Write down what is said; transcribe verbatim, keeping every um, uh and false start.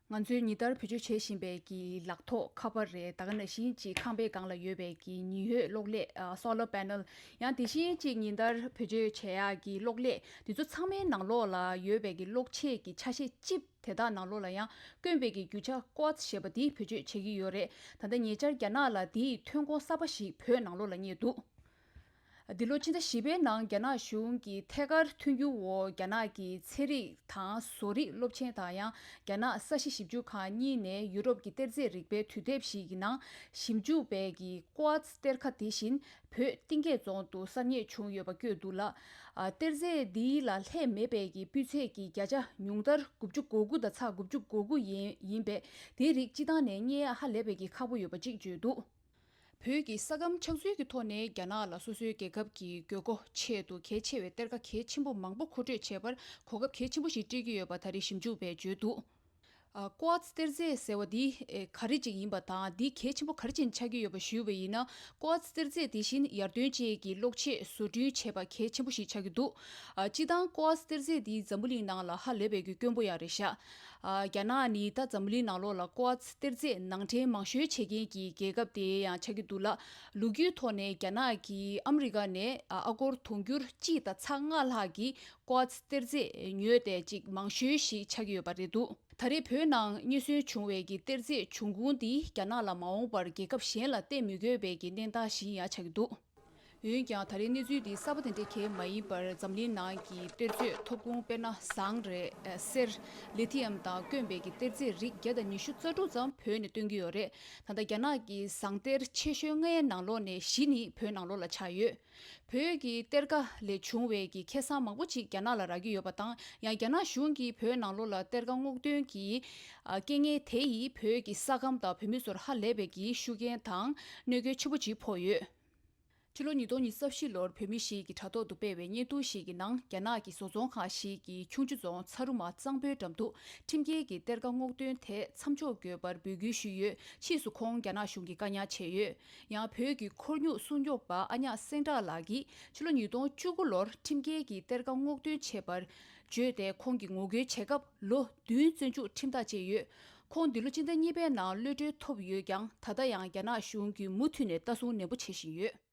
ང་ཚོས་ཉིན་ལྟར་བེད་སྤྱོད་བྱེད་བཞིན་པའི་གི་ལག་ཐོགས་ཁ་པར་རེད། ད་ག་ནང་བཞིན་ཅིག་ཁང་པའི་སྒང་ལ་ཡོད་པའི་གི་ཉི་འོད་གློག་ཀླད་ཨ་solar panel། ཡང་དེ་བཞིན་ཅིག་ཉིན་ལྟར་བེད་སྤྱོད་བྱེད་ཡག་གི་གློག་ཀླད་དེ་ཚོ་ཚང་མའི་ནང་ལོགས་ལ་ཡོད་པའི་གི་གློག་ཆས་ཀྱི་ཆ་ཤས་ཅིབ་དེ་དག་ནང་ལོགས་ལ་ཡང་དཀོན་པའི་གི་རྒྱུ་ཆ་quartz་ཞེས་པ་འདི་བེད་སྤྱོད་བྱེད་ཀྱི་ཡོད་རེད། ད་ལྟ་ཉེ་ཆར་རྒྱ་ནག་ལ་འདིའི་ཐོན་ཁུངས་གསར་པ་ཞིག་བོད་ནང་ལོགས་ལ་རྙེད་འདུག་འདི་ལོ་ཕྱི་ཟླ་བཞི་པའི་ནང་རྒྱ་ནག་གཞུང་གི་ཐད་ཀར་མཐུན་འགྱུར་འོག་རྒྱ་ནག་གི་ཚན་རིག་དང་བཟོ་རིག་སློབ་ཆེན་དང་ཡང་རྒྱ་ནག་ས་གཞི་ཞིབ་འཇུག་ཁང་གཉིས་ནས་ཡུ་རོབ་ཀྱི་གཏེར་རྫས་རིག་པའི་དུས་དེབ་ཞིག་གི་ནང་ཞིབ་འཇུག་པས་ཀྱི་quartz་གཏེར་ཁ་དེ་བཞིན་བོད་གཏིང་སྐྱེས་རྫོང་དུ་གསར་རྙེད་བྱུང་ཡོད་པ་བཀོད་འདུག་ལ། ཨ་གཏེར་རྫས་འདི་ལ་ལྷད་མེད་པའི་ཀྱི་སྤུས་ཚད་ཀྱི་བརྒྱ་ཆ་ཉུང་མཐར་དགུ་བཅུ་གོ་དགུ་དང་ཚེག་དགུ་བཅུ་གོ་དགུ་ཡིན་ཡིན་པས་དེའི་རིགས་སྤྱི་བཏང་ནས་རྙེད་ཡག་ཧ་ལས་པའི་ཀྱི་ཁག་པོ་ཡོད་པ་གཅིག་བརྗོད་འདུག་བོད་ཀྱི་ས་ཁམས་ཆགས་ཚུལ་གྱི་ཐོག་ནས་རྒྱ་ནག་ལ་སོ་སོའི་རྒྱལ་ཁབ་ཀྱི་དགོས་མཁོ་ཆེད་དུ་གལ་ཆེ་བའི་གཏེར་ཁ་གལ་ཆེན་པོ་མང་པོ་མཁོ་སྤྲོད་བྱེད་པར་གོ་སྐབས་གལ་ཆེན་པོ་ཞིག་སྤྲད་ཀྱི་ཡོད་པ་ད་རེས་ཞིབ་འཇུག་པས་བརྗོད་འདུག་ཨ་quartz་གཏེར་རྫས་ཟེར་བ་འདི་ཨེ་ག་རེ་ཅིག་ཡིན་པ་དང་འདི་གལ་ཆེན་པོ་ག་རེ་བྱས་ནས་ཆགས་ཀྱི་ཡོད་པ་ཞུས་པ་ཡིན་ན། quartz་གཏེར་རྫས་དེ་བཞིན་ཡར་ཐོན་ཅན་གྱི་གློག་ཆས་བཟོ་སྐྲུན་བྱེད་པ་གལ་ཆེན་པོ་ཞིག་ཆགས་ཀྱི་འདུག་ཨ་སྤྱིར་བཏང་quartz་གཏེར་རྫས་འདི་འཛམ་བུ་གླིང་ནང་ལ་ཧ་ལས་པའི་གི་དཀོན་པོ་ཡང་རེད་ཤག་ཨ་རྒྱ་ནག་ནི་ད་འཛམ་བུ་གླིང་ནང་ལོགས་ལ་quartz་གཏེར་རྫས་ནང་འདྲེན་མང་ཤོས་བྱེད་མཁན་གྱི་རྒྱལ་ཁབ་དེ་ཡང་ཆགས་ཀྱི་འདུག་ལ། ལོ་རྒྱུས་ཐོག་ནས་རྒྱ་ནག་གིས་ཨ་མི་རི་ཀ་ནས་ཨ་ཨ་སྒོར་དུང་ཕྱུར་གཅིག་དང་ཚེག་ལྔ་ལྷག་གི་quartz་གཏེར་རྫས་ཉོས་ཏེ་ཅིག་མང་ཤོས་ཤིག་ཆགས་ཀྱི་ཡོད་པ་རེད་འདུག་ད་རེས་བོད་ནང་རྙེད་སོན་བྱུང་བའི་གི་གཏེར་རྫས་འབྱུང་ཁུངས་འདི་རྒྱ་ནག་ལ་མ་འོངས་པར་རྒྱལ་ཁབ་གཞན་ལ་གཏད་མི་དགོས་པའི་གི་གནས་སྟངས་ཤིག་ཡང་ཆགས་ཀྱི་འདུག་འོན་ཀྱང་ད་རེས་གནས་ཚུལ་འདི་གསར་པ་དེ་འདྲ་གང་ཡང་མ་ཡིན་པར་འཛམ་གླིང་ནང་གི་གཏེར་མཛོད་ཐོབ་ཁུངས་དཔེར་ན་ཟངས་རེད། ཨ་གསེར། ལི་ཐི་ཡམ་དང་དཀོན་པའི་གི་གཏེར་རྫས་རིགས་བརྒྱ་དང་ཉི་ཤུ་རྩ་དྲུག་ཙམ་བོད་ནས་བཏོན་གྱི་ཡོད་རེད། ད་ལྟ་རྒྱ་ནག་གི་ཟངས་གཏེར་ཆེ་ཤོས་ལྔའི་ནང་ལོགས་ནས་བཞི་ནི་བོད་ནང་ལོགས་ལ་ཆགས་ཡོད། བོད་ཀྱི་གཏེར་ཁ་ལས་བྱུང་བའི་གི་ཁེ་བཟང་མང་པོ་ཅིག་རྒྱ་ནག་ལ་རག་གི་ཡོད་པ་དང་ཡང་རྒྱ་ནག་གཞུང་གིས་བོད་ནང་ལོགས་ལ་གཏེར་ཁ་སྔོག་འདོན་གྱི་ཨ་རྐྱེན་ངན་དེ་ཡིས་བོད་ཀྱི་ས་ཁམས་དང་བོད་མི་ཚོར་ཧ་ལས་པའི་གི་ཤུགས་རྐྱེན་དང་གནོད་སྐྱོན་ཆེན་པོ་ཅིག་ཕོག་ཡོད། ཕྱི་ལོ་ཉིས་སྟོང་ཉི་ཤུ་རྩ་བཞི་ལོར་བོད་མི་ཞིག་གིས་དྲ་ཐོག་ཏུ་སྤེལ་བའི་བརྙན་ཐུང་ཞིག་གི་ནང་རྒྱ་ནག་གི་བཟོ་ཚོང་ཁང་ཞིག་གིས་ཁྱུང་མཆུ་རྫོང་ཚ་རུ་མ་གཙང་པོའི་འགྲམ་དུ་ཁྲིམས་འགལ་གྱི་གཏེར་ཁ་སྔོག་འདོན་དེ་མཚམས་འཇོག་དགོས་པར་འབོད་སྐུལ་ཞུས་ཡོད། ཕྱིས་སུ་ཁོང་རྒྱ་ནག་གཞུང་གིས་བཀའ་ཉར་བྱས་ཡོད། ཡང་བོད་ཀྱི་ཁོར་ཡུག་སྲུང་སྐྱོབ་པ་ཨ་ཉག་སེང་བྲག་ལགས་ཀྱིས་ཕྱི་ལོ་ཉིས་སྟོང་བཅུ་དགུ་ལོར་ཁྲིམས་འགལ་གྱི་གཏེར་ཁ་སྔོག་འདོན་བྱས་པར་བརྗོད་དེ་ཁོང་གིས་ངོ་རྒོལ་བྱེད་སྐབས་ལོ་བདུན་བཙོན་འཇུག་ཁྲིམས་ཐག་བཅད་ཡོད། ཁོང་འདི་ལོ་སྤྱི་ཟླ་གཉིས་པའི་ནང་གློད་གྲོལ་ཐོབ་ཡོད་ཀྱང་ད་ལྟ་ཡང་རྒྱ་ནག་གཞུང་གིས་མུ་མཐུད་ནས་ལྟ་སྲུང་ནན་པོ་བྱེད་བཞིན་ཡོད།